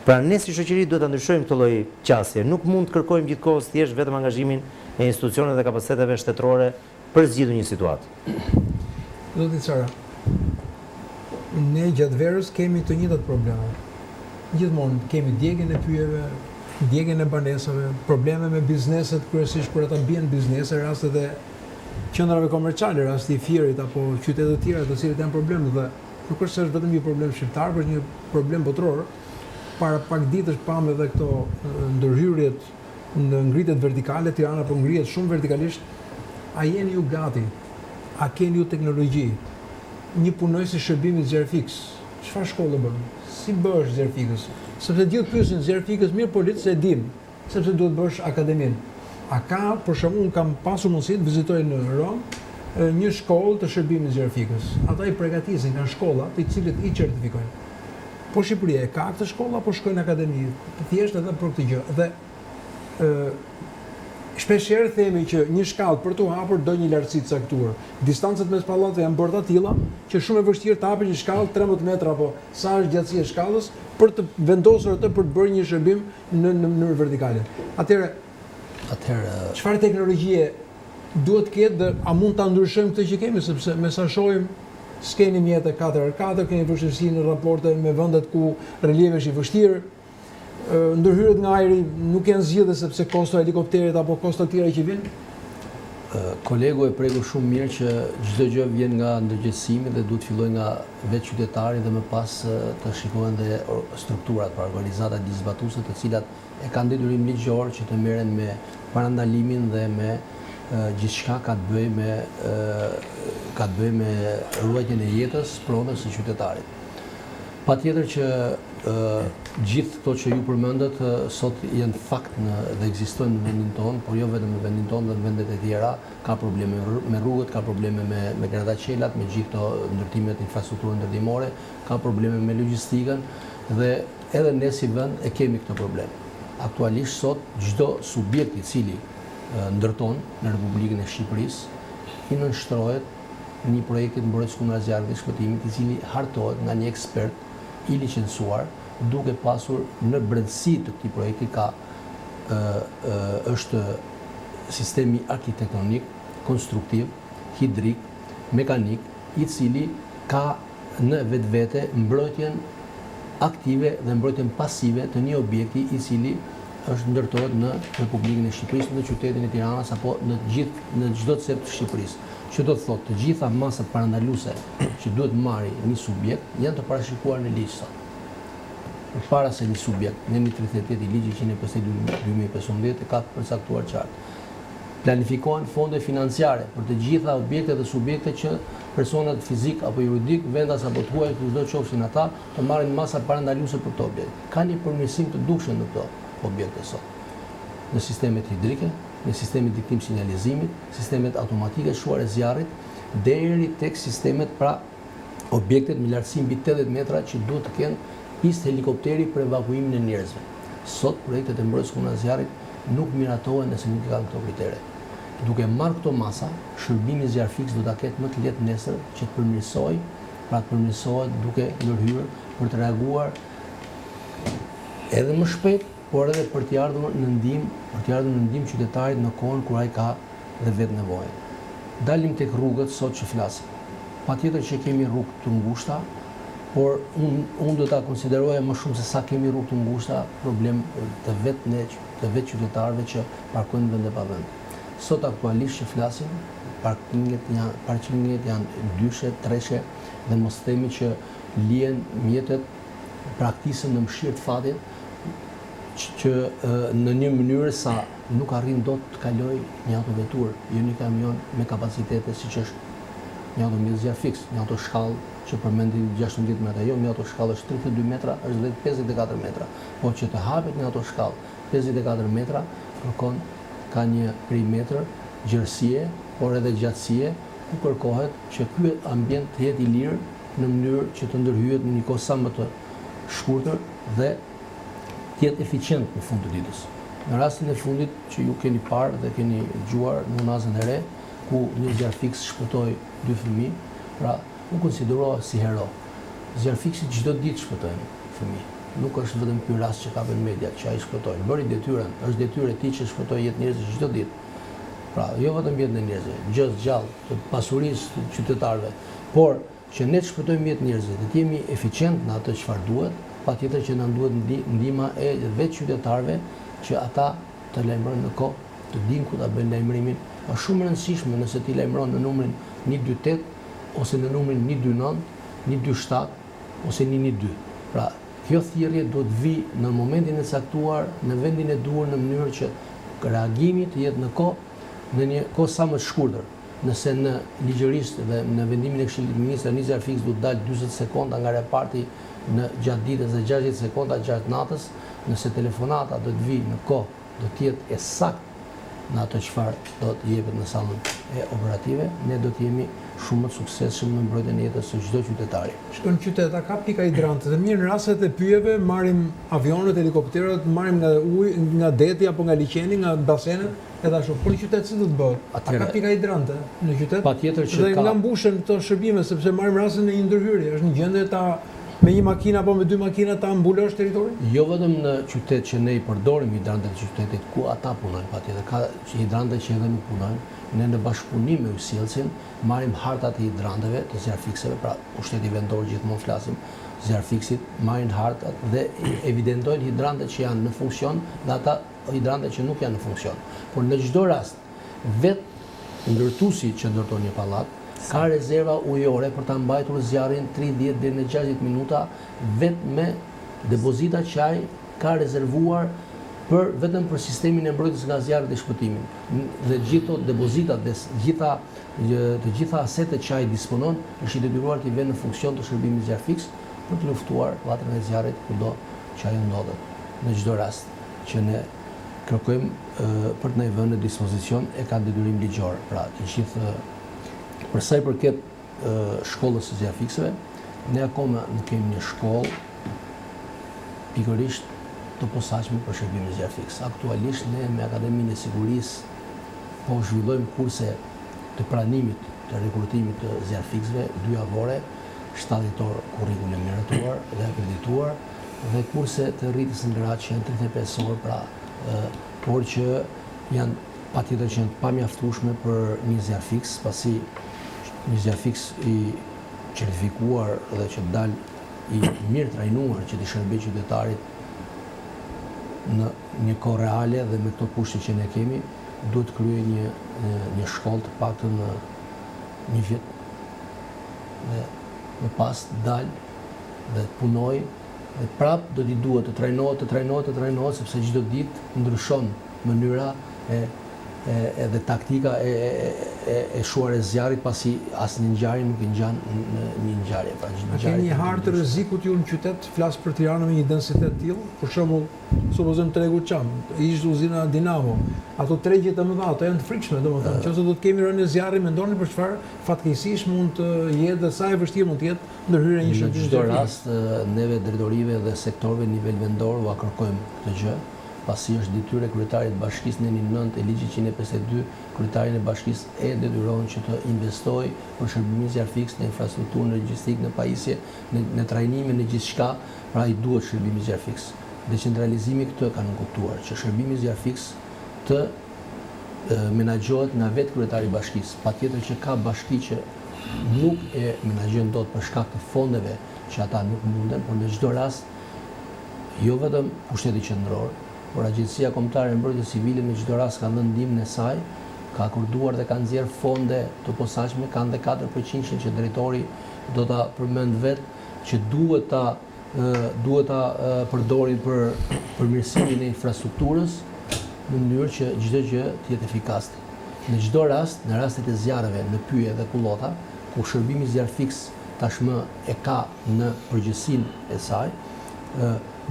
Speaker 2: Pra ne si shoqëri duhet ta ndryshojmë këtë lloj qasje. Nuk mund të kërkojmë gjithë kohës thjesht vetëm angazhimin e institucioneve dhe kapaciteteve shtetërore për zgjidhur një situatë.
Speaker 1: Zoti Cara, ne gjatë verës kemi të njëjtat probleme. Gjithmonë kemi djegien e pyjeve, djegien e banesave, probleme me bizneset, kryesisht kur ata bien biznese, rastet e qendrave komerciale, rasti i Fierit apo qytete të tjera të cilët janë problem dhe nuk është se është vetëm një problem shqiptar, por është një problem botëror. Para pak ditësh pamë edhe këto ndërhyrjet në ngritjet vertikale, Tirana po ngrihet shumë vertikalisht. A jeni ju gati? A keni ju teknologji? Një punonjës i shërbimit zjarrfikës, çfarë shkolle bën? Si bëhesh zjarrfikës? Sepse të gjithë pyesin zjarrfikës mirë polic se e dim, sepse duhet bësh akademinë. A ka, për shembull, unë kam pasur mundësi të vizitoj në Romë një shkollë të shërbimit zjarrfikës. Ata i pregatisin, kanë shkolla të cilët i certifikojnë. Po Shqipëria e ka këtë shkollë apo shkojnë në akademi? Thjesht edhe për këtë gjë. Dhe ë shpesh herë themi që një shkallë për t'u hapur do një lartësi të caktuar. Distancat mes pallateve janë bërë të tilla që shumë e vështirë të hapësh një shkallë 13 metra apo sa është gjatësia e shkallës për të vendosur atë për të bërë një shërbim në në mënyrë vertikale. Atëherë,
Speaker 3: atëherë
Speaker 1: çfarë teknologjie duhet të ketë dhe a mund ta ndryshojmë këtë që kemi sepse me sa shohim s'keni mjete 4x4, keni vështirësi në raporte me vendet ku relievi është i vështirë, ndërhyrjet nga ajri nuk janë zgjidhje sepse kosto e helikopterit apo kosto të tjera që vijnë.
Speaker 3: Kolegu e preku shumë mirë që çdo gjë vjen nga ndërgjegjësimi dhe duhet të fillojë nga vetë qytetari dhe më pas të shikohen dhe strukturat, pra organizatat ligjzbatuese të cilat e kanë detyrim ligjor që të merren me parandalimin dhe me gjithçka ka të bëjë me ka të bëjë me ruajtjen e jetës, pronës së qytetarit. Patjetër që gjithë këto që ju përmendët sot janë fakt në dhe ekzistojnë në vendin tonë, por jo vetëm në vendin tonë dhe në vendet e tjera, ka probleme me rrugët, ka probleme me me gradaçelat, me gjithë këto ndërtimet, infrastrukturën ndërtimore, ka probleme me logjistikën dhe edhe ne si vend e kemi këtë problem. Aktualisht sot çdo subjekt i cili ndërton në Republikën e Shqipërisë i nënshtrohet një projekti të mbrojtjes kundra zjarrit dhe shpëtimit i cili hartohet nga një ekspert i licencuar duke pasur në brendësi të këtij projekti ka është sistemi arkitektonik, konstruktiv, hidrik, mekanik, i cili ka në vetvete mbrojtjen aktive dhe mbrojtjen pasive të një objekti i cili është ndërtohet në Republikën e Shqipërisë, në qytetin e Tiranës apo në gjithë në çdo cep të Shqipërisë. Që do të thotë të gjitha masat parandaluese që duhet të marri një subjekt janë të parashikuara në ligj sot. Përpara se një subjekt, neni 38 i ligjit 152 2015 e ka të përcaktuar qartë. Planifikohen fonde financiare për të gjitha objektet dhe subjektet që personat fizik apo juridik, vendas apo të huaj, kushdo qofshin ata, të marrin masa parandaluese për këto objekte. Ka një përmirësim të dukshëm në këto objekte sot. Në sistemet hidrike, në sistemet diktim sinjalizimit, sistemet automatike shuarjes zjarrit, deri tek sistemet pra objektet me lartësi mbi 80 metra që duhet të kenë pistë helikopteri për evakuimin e njerëzve. Sot projektet e mbrojtjes kundra zjarrit nuk miratohen nëse nuk i kanë këto kritere. Duke marrë këto masa, shërbimi zjarrfikës do ta ketë më të lehtë nesër që të përmirësojë, pra të përmirësohet duke ndërhyrë për të reaguar edhe më shpejt, por edhe për t'i ardhur në ndihmë, për t'i ardhur në ndihmë qytetarit në kohën kur ai ka dhe vetë nevojën. Dalim tek rrugët sot që flasim. Patjetër që kemi rrugë të ngushta, por unë unë do ta konsideroja më shumë se sa kemi rrugë të ngushta, problem të vetë ne, të vetë qytetarëve që parkojnë në vende pa vend. Sot aktualisht që flasim, parkinget janë parkinget janë dyshe, treshe dhe mos themi që lihen mjetet braktisen në mëshirë të fatit që në një mënyrë sa nuk arrin dot të kalojë një autoveturë, jo një kamion me kapacitete siç është një automjet zjarrfikës, një autoshkallë që përmendi 16 metra, jo një autoshkallë është 32 metra, është dhe 54 metra. Po që të hapet një autoshkallë 54 metra, kërkon ka një perimetër gjerësie, por edhe gjatësie, ku kërkohet që ky ambient të jetë i lirë në mënyrë që të ndërhyhet në një kohë sa më të shkurtër dhe të jetë eficient në fund të ditës. Në rastin e fundit që ju keni parë dhe keni dëgjuar në Unazën e Re, ku një zjarrfikës shpëtoi dy fëmijë, pra u konsiderua si hero. Zjarrfikësit çdo ditë shpëtojnë fëmijë. Nuk është vetëm ky rast që kapen mediat që ai shpëtoi. Bëri detyrën, është detyrë e tij që shpëtojë jetë njerëzish çdo ditë. Pra, jo vetëm jetën e njerëzve, gjësë gjallë, të pasurisë të qytetarëve, por që ne të shpëtojmë jetë njerëzve dhe të jemi eficient në atë çfarë duhet, patjetër që na duhet ndihma e vetë qytetarëve që ata të lajmërojnë në kohë, të dinë ku ta bëjnë lajmërimin. Është shumë e rëndësishme nëse ti lajmëron në numrin 128 ose në numrin 129, 127 ose 112. Pra, kjo thirrje duhet të vijë në momentin e caktuar, në vendin e duhur në mënyrë që reagimi të jetë në kohë, në një kohë sa më të shkurtër. Nëse në ligjërisht dhe në vendimin e Këshillit të Ministrave një zjarrfikës duhet të dalë 40 sekonda nga reparti në gjatë ditës dhe 60 sekonda gjatë natës, nëse telefonata do të vijë në kohë, do të jetë e saktë në atë çfarë do të jepet në sallën e operative, ne do të jemi shumë më të suksesshëm në mbrojtjen e jetës së çdo qytetari.
Speaker 1: Shiko në qytet, a ka pika hidrante? Dhe mirë, në rastet e pyjeve marrim avionët, helikopterët, marrim nga uji, nga deti apo nga liqeni, nga basenet, edhe ashtu. Por në qytet si do të bëhet? A ka pika hidrante në qytet?
Speaker 3: Patjetër që ka.
Speaker 1: Dhe nga mbushen këto shërbime, sepse marrim rastin e një ndërhyrje, është në gjendje ta me një makinë apo me dy makina ta mbulosh
Speaker 3: territorin? Jo vetëm në qytet që ne i përdorim hidrantet e qytetit ku ata punojnë, patjetër ka hidrante që edhe nuk punojnë. Ne në bashkëpunim me ujësjellësin marrim hartat e hidranteve të zjarrfikëseve, pra pushteti vendor gjithmonë flasim, zjarrfikësit marrin hartat dhe evidentojnë hidrantet që janë në funksion dhe ata hidrante që nuk janë në funksion. Por në çdo rast, vetë Ndërtuesi që ndërton një pallat, ka rezerva ujore për ta mbajtur zjarrin 30 deri në 60 minuta vetëm me depozita që ai ka rezervuar për vetëm për sistemin e mbrojtjes nga zjarri dhe shpëtimin. Dhe gjithë ato depozitat dhe gjitha të gjitha asetet që ai disponon, është i detyruar t'i vënë në funksion të shërbimit zjarrfikës për të luftuar vatrën e zjarrit kudo që ajo ndodhet. Në çdo rast që ne kërkojmë për të na i vënë në dispozicion e ka detyrim ligjor. Pra, të gjithë për sa i përket shkollës së zjarrfikësve, ne akoma nuk kemi një shkollë pikërisht të posaçme për shërbimin zjarrfikës. Aktualisht ne me Akademinë e Sigurisë po zhvillojmë kurse të pranimit të rekrutimit të zjarrfikësve dy javore, 70 orë kurrikul e miratuar dhe akredituar dhe kurse të rritjes në gradë që janë 35 orë, pra, por që janë patjetër që janë të pamjaftueshme për një zjarrfikës, pasi një zjarrfikës i certifikuar dhe që dal i mirë trajnuar që t'i shërbejë qytetarit në një kohë reale dhe me këto kushte që ne kemi, duhet të kryejë një një shkollë të paktën në një vit dhe më pas dal dhe të punojë dhe prap do t'i duhet të trajnohet, të trajnohet, të trajnohet sepse çdo ditë ndryshon mënyra e edhe taktika e e e shuarjes së zjarrit pasi asnjë ngjarje nuk i ngjan në një ngjarje, pra
Speaker 1: çdo ngjarje. A keni një hartë të rrezikut ju në qytet, flas për Tiranën me një densitet të tillë, për shembull, supozojmë tregu Çam, ish uzina Dinamo, ato tregjet e mëdha, ato janë të frikshme, domethënë, nëse do të kemi rënie zjarri, mendoni për çfarë fatkeqësish mund të jetë dhe sa e vështirë mund të jetë ndërhyrja e një
Speaker 3: shërbimi. Në çdo rast, neve drejtorive dhe sektorëve në nivel vendor ua kërkojmë këtë gjë. pasi është detyrë e kryetarit të bashkisë neni 9 e ligjit 152 kryetarin e bashkisë e detyron që të investojë për shërbimin zjarrfikës në infrastrukturë, në logjistikë, në pajisje, në, në trajnime, në gjithçka, pra i duhet shërbimi zjarrfikës. Decentralizimi këtë ka nënkuptuar që shërbimi zjarrfikës të menaxhohet nga vetë kryetari i bashkisë. Patjetër që ka bashki që nuk e menaxhojnë dot për shkak të fondeve që ata nuk munden, por në çdo rast Jo vetëm pushteti qendror, por Agjencia Kombëtare e Mbrojtjes Civile në çdo rast ka dhënë ndihmën e saj, ka akorduar dhe ka nxjerrë fonde të posaçme, kanë dhe 4%-shin që drejtori do ta përmend vetë, që duhet ta duhet ta përdorin për përmirësimin e infrastrukturës në mënyrë që çdo gjë të jetë efikase. Në çdo rast, në rastet e zjarreve në pyje dhe kullota, ku shërbimi zjarrfikës tashmë e ka në përgjegjësinë e saj,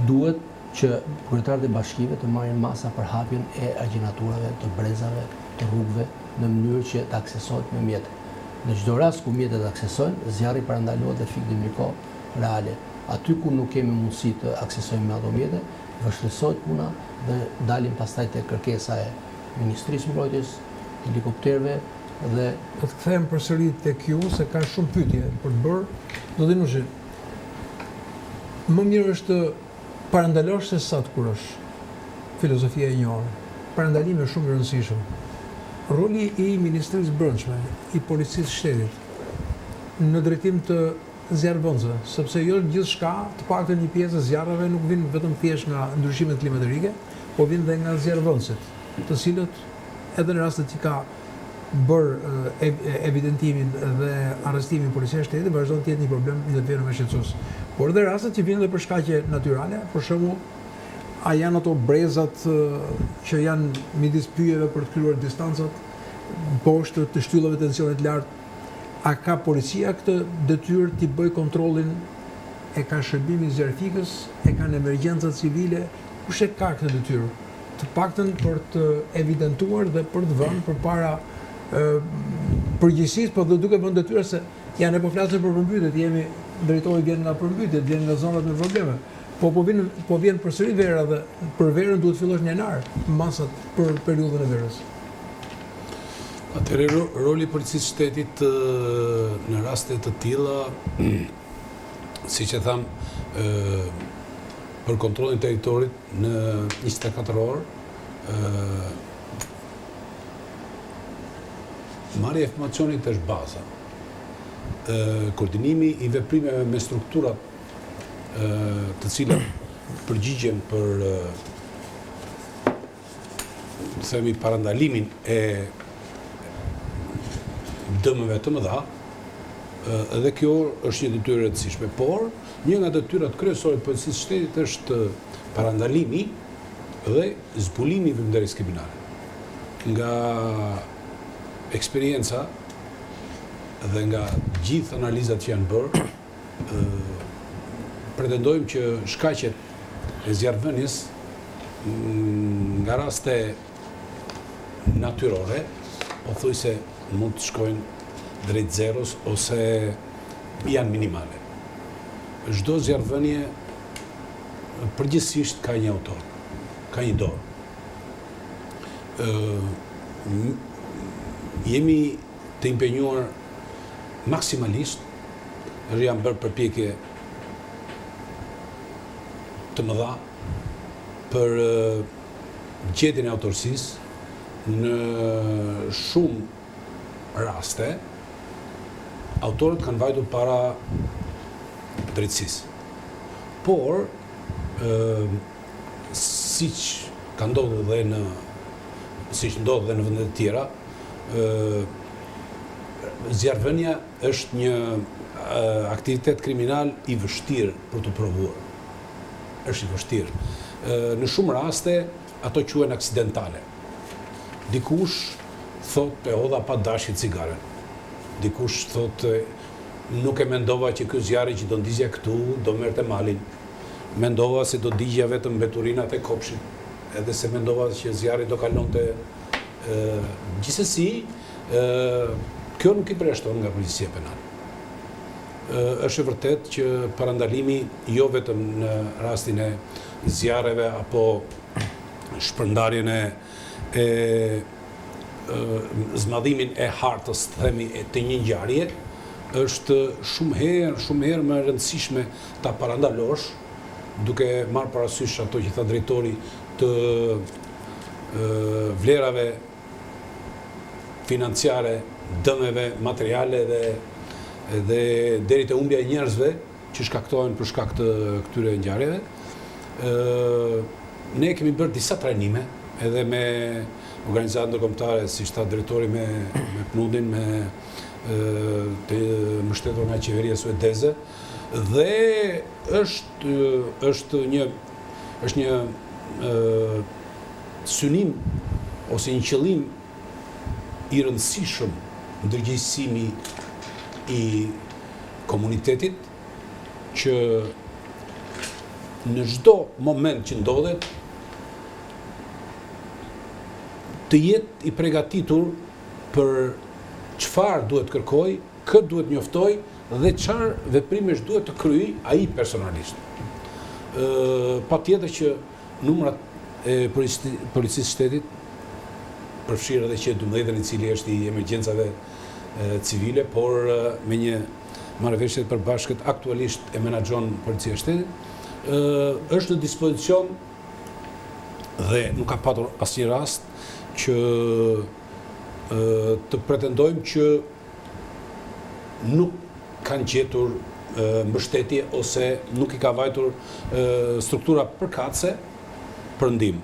Speaker 3: duhet që kryetarët e bashkive të marrin masa për hapjen e argjinaturave, të brezave, të rrugëve, në mënyrë që të aksesohet me mjete. Në çdo rast ku mjetet aksesojnë, zjarri parandalohet dhe fiket në një kohë reale. Aty ku nuk kemi mundësi të aksesojmë me ato mjete, vështirësohet puna dhe dalim pastaj te kërkesa e Ministrisë së Mbrojtjes, helikopterëve
Speaker 1: dhe Do të kthehem përsëri tek ju se ka shumë pyetje për të bërë. Zoti Nushi, më mirë është të parandalosh se sa të kurosh. Filozofia e njohur. Parandalimi është shumë i rëndësishëm. Roli i Ministrisë Brendshme, i Policisë së Shtetit në drejtim të zjarrvënësve, sepse jo gjithçka, të paktën një pjesë e zjarreve nuk vijnë vetëm thjesht nga ndryshimet klimaterike, po vijnë dhe nga zjarrvënësit, të cilët edhe në rastet që ka bërë evidentimin dhe arrestimin policia e shtetit vazhdon të jetë një problem dhe vjen më shqetësues. Por edhe rastet që vijnë edhe për shkaqe natyrale, për shembull, a janë ato brezat që janë midis pyjeve për të krijuar distancat poshtë të shtyllave të tensionit të lartë, a ka policia këtë detyrë t'i bëjë kontrollin e ka shërbimi zjarrfikës, e kanë emergjencat civile, kush e ka këtë detyrë? Të paktën për të evidentuar dhe për të vënë përpara përgjegjësisë, po dhe duke vënë detyra se ja ne po flasim për përmbytjet, jemi drejtori vjen nga përmbytjet, vjen nga zonat me probleme. Po po vjen po vjen përsëri vera dhe për verën duhet të fillosh në janar masat për periudhën e verës.
Speaker 5: Atëherë roli i policisë së shtetit në raste të tilla, siç e thamë, për kontrollin e territorit në 24 orë, marrja e informacionit është baza. Koordinimi i veprimeve me strukturat të cilat përgjigjen për themi parandalimin e. dëmeve të mëdha, edhe kjo është një detyrë e rëndësishme, por një nga detyrat kryesore të Policisë së Shtetit është parandalimi dhe zbulimi i veprimtarisë kriminale. Nga eksperienca dhe nga gjithë analizat që janë bërë, pretendojmë që shkaqet e zjarrvënies nga raste natyrore, pothuajse mund të shkojnë drejt zeros ose janë minimale. Çdo zjarrvënie përgjithësisht ka një autor, ka një dorë. Ë jemi të impenjuar maksimalisht, janë bërë përpjekje të mëdha për gjetjen e autorësisë në shumë raste autorët kanë vajtur para drejtësisë. Por siç ka ndodhur dhe në siç ndodh dhe në vende të tjera, zjarrvënia është një aktivitet kriminal i vështirë për t'u provuar. Është i vështirë. Në shumë raste ato quhen aksidentale. Dikush thotë e hodha pa dashje cigaren. Dikush thotë nuk e mendova që ky zjarri që do ndizja këtu do merrte malin. Mendova se do digjja vetëm mbeturinat e kopshit, edhe s'e mendova që zjarri do kalonte gjithsesi kjo nuk i përjashton nga përgjegjësia penale. Është e vërtetë që parandalimi jo vetëm në rastin e zjarreve apo shpërndarjen e e zmadhimin e hartës, të themi, të një ngjarje, është shumë herë, shumë herë më e rëndësishme ta parandalosh, duke marrë parasysh ato që tha drejtori të vlerave financiare, dëmeve materiale dhe dhe deri te humbja e njerëzve që shkaktohen për shkak të këtyre ngjarjeve. Ë ne kemi bërë disa trajnime edhe me organizatat ndërkombëtare, siç tha drejtori me me PNUD-in, me të mbështetur nga qeveria suedeze dhe është është një është një synim ose një qëllim i rëndësishëm ndërgjegjësimi i komunitetit që në çdo moment që ndodhet të jetë i pregatitur për çfarë duhet të kërkojë, kë duhet njoftojë dhe çfarë veprimesh duhet të kryejë ai personalisht. Ë patjetër që numrat e policisë së shtetit, përfshirë edhe 112-ën i cili është i emergjencave civile, por me një marrëveshje të përbashkët aktualisht e menaxhon Policia e Shtetit, është në dispozicion dhe nuk ka patur asnjë rast që të pretendojmë që nuk kanë gjetur mbështetje ose nuk i ka vajtur struktura përkatëse për ndihmë.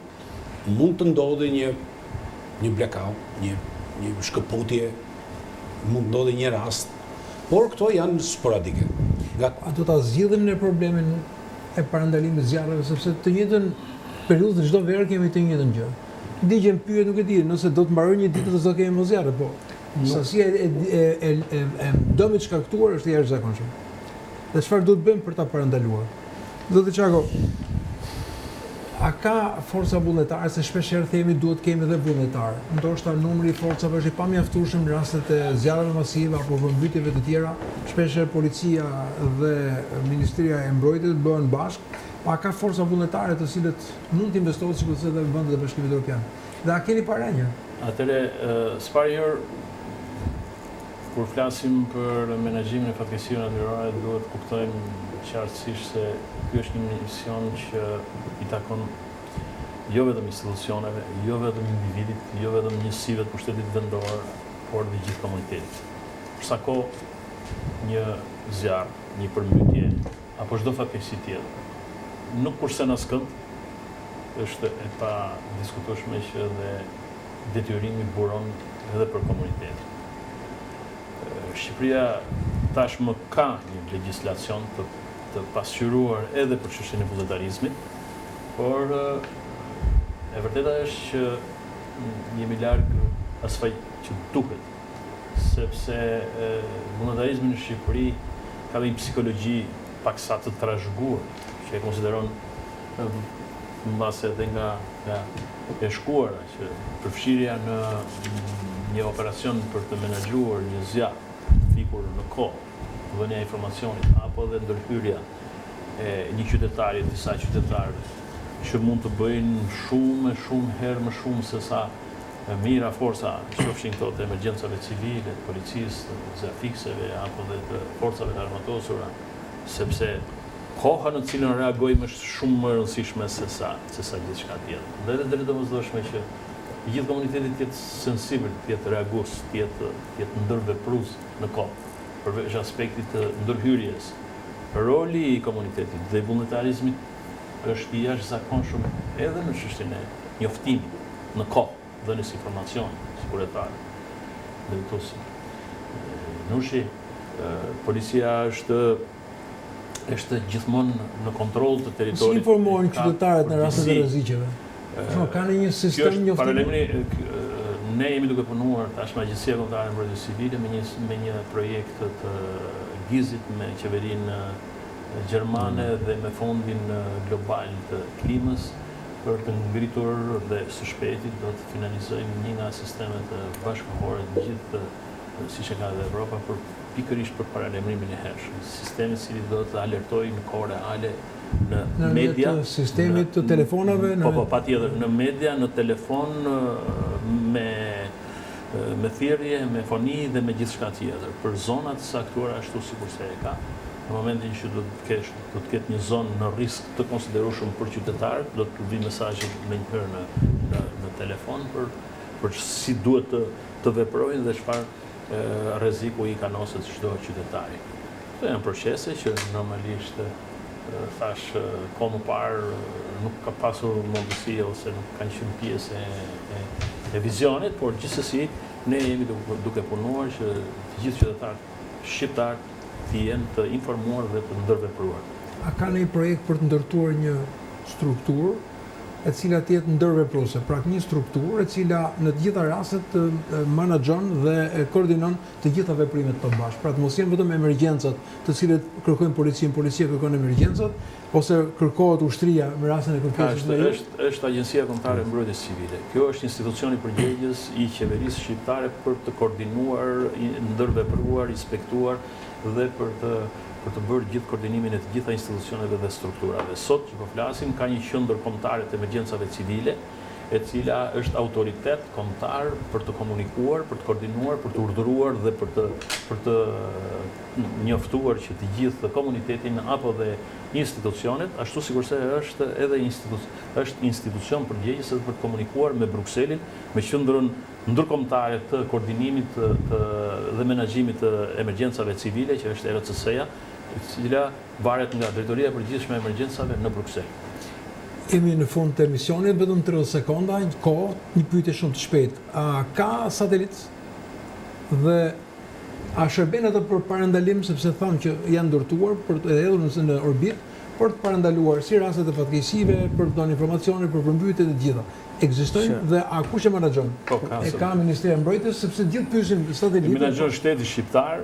Speaker 5: Mund të ndodhi një një blackout, një një shkëputje, mund të ndodhi një rast, por këto janë sporadike.
Speaker 1: Nga A do ta zgjidhim ne problemin e parandalimit të zjarreve, sepse të njëjtën periudhë çdo verë kemi të njëjtën gjë. Digjen pyjet, nuk e di, nëse do të mbarojë një ditë dhe s'do kemi më zjarre, po sasia e e e e, e dëmit shkaktuar është e jashtëzakonshëm. Dhe çfarë duhet bëjmë për ta parandaluar? Zoti Çako, a ka forca vullnetare, se shpesh herë themi duhet kemi dhe vullnetar. Ndoshta numri i forcave është i pamjaftueshëm në rastet e zjarreve masive apo përmbytjeve të tjera. Shpesh herë policia dhe Ministria e Mbrojtjes bëhen bashkë. Po a ka forca vullnetare të cilët mund të investohet sikurse edhe në vendet e Bashkimit Evropian? Dhe a keni para
Speaker 4: një? Atëherë, së pari herë kur flasim për menaxhimin e fatkeqësive natyrore, duhet të kuptojmë qartësisht se ky është një mision që i takon jo vetëm institucioneve, jo vetëm individit, jo vetëm njësive të pushtetit vendor, por dhe gjithë komunitetit. Për sa kohë një zjarr, një përmbytje apo çdo fatkeqësi tjetër nuk kursen askënd, është e padiskutueshme që dhe detyrimi buron edhe për komunitetin. Shqipëria tashmë ka një legjislacion të të pasqyruar edhe për çështjen e vullnetarizmit, por e vërteta është që jemi larg asaj që duhet, sepse vullnetarizmi në Shqipëri ka dhe një psikologji paksa të trashëguar, që e konsideron mbase edhe nga nga e shkuara që përfshirja në një operacion për të menaxhuar një zjarr të fikur në kohë, dhënia e informacionit apo edhe ndërhyrja e një qytetari, disa qytetarëve që mund të bëjnë shumë e shumë herë më shumë se sa mijëra forca, qofshin këto të emergjencave civile, të policisë, të zjarrfikëseve apo dhe të forcave të armatosura, sepse koha në të cilën reagojmë është shumë më e rëndësishme se sa se sa gjithçka tjetër. Dhe është e domosdoshme që i gjithë komuniteti të jetë sensibël, të jetë reagues, të jetë të jetë ndërveprues në kohë, përveç aspektit të ndërhyrjes. Roli i komunitetit dhe i vullnetarizmit është i jashtëzakonshëm edhe në çështjen e njoftimit në kohë, dhënies së informacionit, sikur e tha drejtuesi Nushi, policia është është gjithmonë në kontroll të
Speaker 1: territorit. Si informohen qytetarët në rastet e rreziqeve? Shumë ka në një sistem
Speaker 4: njoftimi. Paralajmëri ne jemi duke punuar tashmë Agjencia Kombëtare e Mbrojtjes Civile me një me një projekt të GIZ-it me qeverinë gjermane mm. dhe me fondin global të klimës për të ngritur dhe së shpejti do të finalizojmë një nga sistemet bashkëkohore të gjithë siç e ka edhe Evropa për pikërisht për paralajmërimin e hershëm. Sistemi i cili do të alertojë në kohë reale në
Speaker 1: media, në sistemit të telefonave,
Speaker 4: në Po, po, patjetër, në media, në telefon, me me thirrje, me foni dhe me gjithçka tjetër. Për zona të caktuara ashtu sikurse e ka, në momentin që do të kesh, do të ketë një zonë në risk të konsiderueshëm për qytetarët, do të vijë mesazhi menjëherë në në në telefon për për si duhet të të veprojnë dhe çfarë rreziku i kanoset çdo qytetari. Këto janë procese që normalisht thashë kohë më parë nuk ka pasur mundësi ose nuk kanë qenë pjesë e, e vizionit, por gjithsesi ne jemi duke punuar që të gjithë qytetarët shqiptarë të jenë të informuar dhe të ndërvepruar.
Speaker 1: A ka ndonjë projekt për të ndërtuar një strukturë e cila të jetë ndërvepruese, pra një strukturë e cila në të gjitha rastet menaxhon dhe koordinon të gjitha veprimet këto bashkë. Pra të mos jenë vetëm emergjencat, të cilët kërkojnë policinë, policia kërkon emergjencat, ose kërkohet ushtria me rastin e
Speaker 4: kërkesës nga ju. Është është Agjencia Kombëtare e Mbrojtjes Civile. Kjo është institucioni përgjegjës i qeverisë shqiptare për të koordinuar, ndërvepruar, inspektuar dhe për të për të bërë gjithë koordinimin e të gjitha institucioneve dhe strukturave. Sot që po flasim ka një qendër kombëtare të emergjencave civile, e cila është autoritet kombëtar për të komunikuar, për të koordinuar, për të urdhëruar dhe për të për të njoftuar që të gjithë komunitetin apo dhe institucionet, ashtu sikurse është edhe institu, është institucion përgjegjës edhe për të komunikuar me Brukselin, me qendrën ndërkombëtare të koordinimit të, të dhe menaxhimit të emergjencave civile, që është ERCC-ja, e cila varet nga Drejtoria e Përgjithshme e Emergjencave në Bruksel.
Speaker 1: Jemi në fund të emisionit, vetëm 30 sekonda, një kohë, një pyetje shumë të shpejtë. A ka satelit dhe a shërben ato për parandalim, sepse thamë që janë ndërtuar për të hedhur në, në orbitë, për të parandaluar si rastet e fatkeqësive, për të dhënë informacione, për përmbytjet e të gjitha. Ekzistojnë dhe a kush e menaxhon?
Speaker 4: Po, ka.
Speaker 1: E ka Ministria e Mbrojtjes sepse të gjithë pyesin
Speaker 4: satelitët. E menaxhon shteti shqiptar,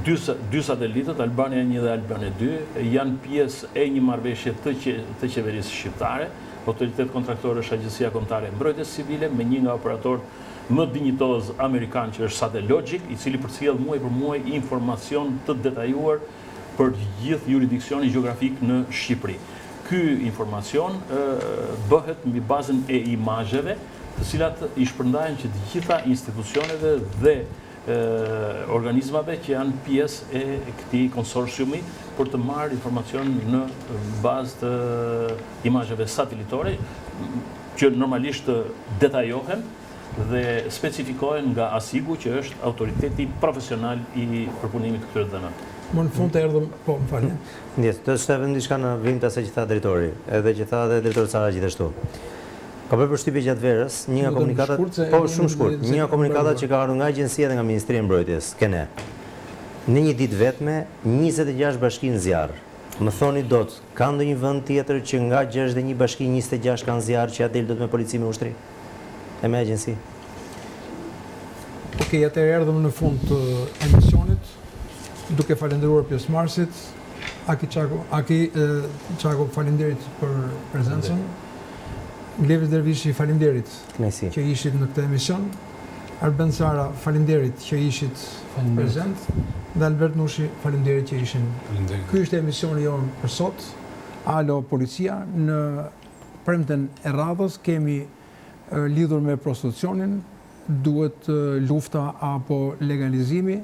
Speaker 4: dy dy satelitët, Albania 1 dhe Albania 2, janë pjesë e një marrëveshje të të qeverisë shqiptare. Autoritet kontraktor është Agjencia Kombëtare e Mbrojtjes Civile me një nga operatorët më dinjitoz amerikan që është Satellogic, i cili përcjell muaj për muaj informacion të detajuar për gjithë juridiksionin gjeografik në Shqipëri. Ky informacion bëhet mbi bazën e imazheve, të cilat i shpërndahen që të gjitha institucioneve dhe organizmave që janë pjesë e këtij konsorciumi për të marrë informacion në bazë të imazheve satelitore, që normalisht detajohen dhe specifikohen nga ASIG-u që është autoriteti profesional i përpunimit të këtyre të
Speaker 1: dhënave. Më në fund erdhëm, po, më
Speaker 2: falni. Ndjesë, do të shtoj vetëm diçka në vijim të asaj që tha drejtori, edhe që tha edhe drejtori Cara gjithashtu. Ka bërë përshtypje gjatë verës, një nga komunikatat, po shumë shkurt, një nga komunikatat që ka ardhur nga agjencia dhe nga Ministria e Mbrojtjes, ke ne. Në një ditë vetme, 26 bashki në zjarr. Më thoni dot, ka ndonjë vend tjetër që nga 61 bashki 26 kanë zjarr që ia del dot me polici me ushtri? E me agjenci?
Speaker 1: Okej, atëherë erdhëm në fund të emisionit, duke falënderuar pjesëmarrësit. Aki Çako, Aki Çako, faleminderit për prezencën. Glevis Dervishi, faleminderit që ishit në këtë emision. Arben Cara, faleminderit që ishit prezent. Dhe Albert Nushi, faleminderit që ishin. Ky ishte emisioni jonë për sot. Alo Policia, në premten e radhës kemi lidhur me prostitucionin, duhet lufta apo legalizimi,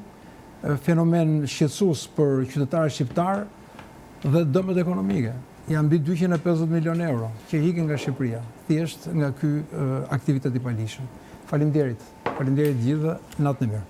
Speaker 1: fenomen shqetësues për qytetarët shqiptarë dhe dëmet ekonomike. Janë mbi 250 milion euro që ikin nga Shqipëria, thjesht nga ky aktivitet i paligjshëm. Faleminderit. Faleminderit gjithëve. Natën e mirë.